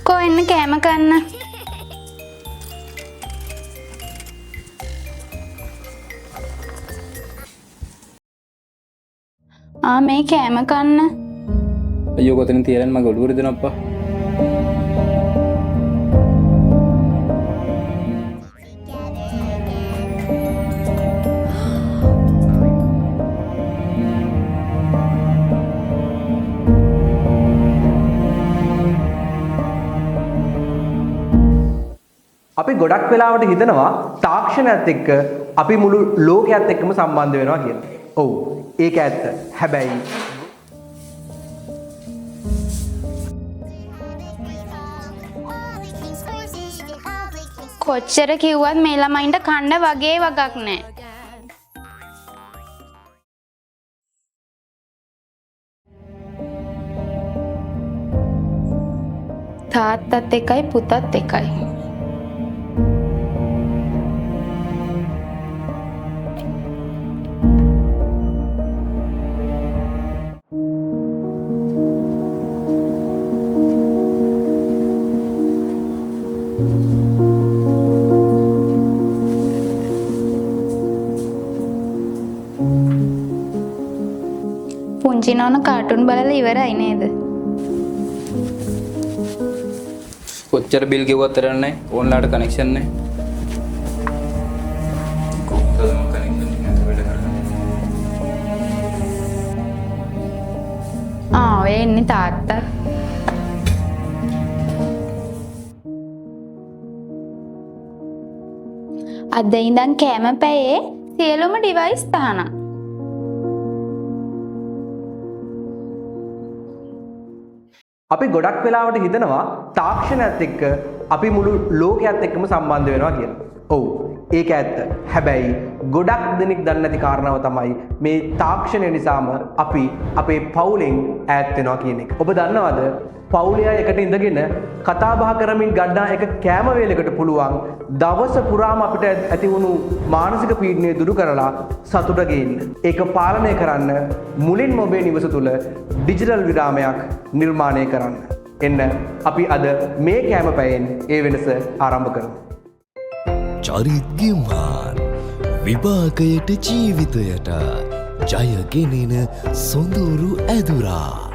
කෝ එන්න කෑම කන්න. ආ මේ කෑම කන්න. අයියෝ කොතනින් තියලන් මගේ ඔළුව රිදෙනවා අප්පා. අපි ගොඩක් වෙලාවට හිතනවා තාක්ෂණයත් එක්ක අපි මුළු ලෝකයත් එක්කම සම්බන්ධ වෙනවා කියලා. ඔව්, ඒක ඇත්ත. හැබැයි කොච්චර කිව්වත් මේ ළමයින්ට කන්න වගේ වගක් නෑ. තාත්තත් එකයි පුතත් එකයි. පුංචි නෝන කාටුන් බලලා ඉවරයි නේද? කොච්චර බිල් ගෙවුවත් තරන්නේ නැහැ. ඕන්ලාට කනෙක්ෂන් නැහැ. කොහොමද මම කනෙක්ෂන් එක නැතුව වැඩ කරන්නේ? ආ ඔය එන්නේ තාත්තා. අද ඉඳන් කෑම පැයේ සියලුම ඩිවයිස් තහනම්. අපි ගොඩක් වෙලාවට හිතනවා තාක්ෂණයත් එක්ක අපි මුළු ලෝකයත් එක්කම සම්බන්ධ වෙනවා කියලා. ඔව්, ඒක ඇත්ත. හැබැයි ගොඩක් දෙනෙක් දන්නේ නැති කාරණාව තමයි මේ තාක්ෂණය නිසාම අපි අපේ පවුලෙන් ඈත් වෙනවා කියන එක. ඔබ දන්නවද පවුලේ අය එකට ඉඳගෙන කතා බහ කරමින් ගන්නා එක කෑම වේලකට පුළුවන් දවස පුරාම අපිට ඇති වුණු මානසික පීඩනය දුරු කරලා සතුට ගේන්න. ඒක පාලනය කරන්න මුලින්ම ඔබේ නිවස තුළ ඩිජිටල් විරාමයක් නිර්මාණය කරන්න. එන්න අපි අද මේ කෑම පැයෙන් ඒ වෙනස ආරම්භ කරමු. චරිත් ගිම්හාන් විපාකයට ජීවිතයට ජය ගෙනෙන සොඳුරු ඇදුරා.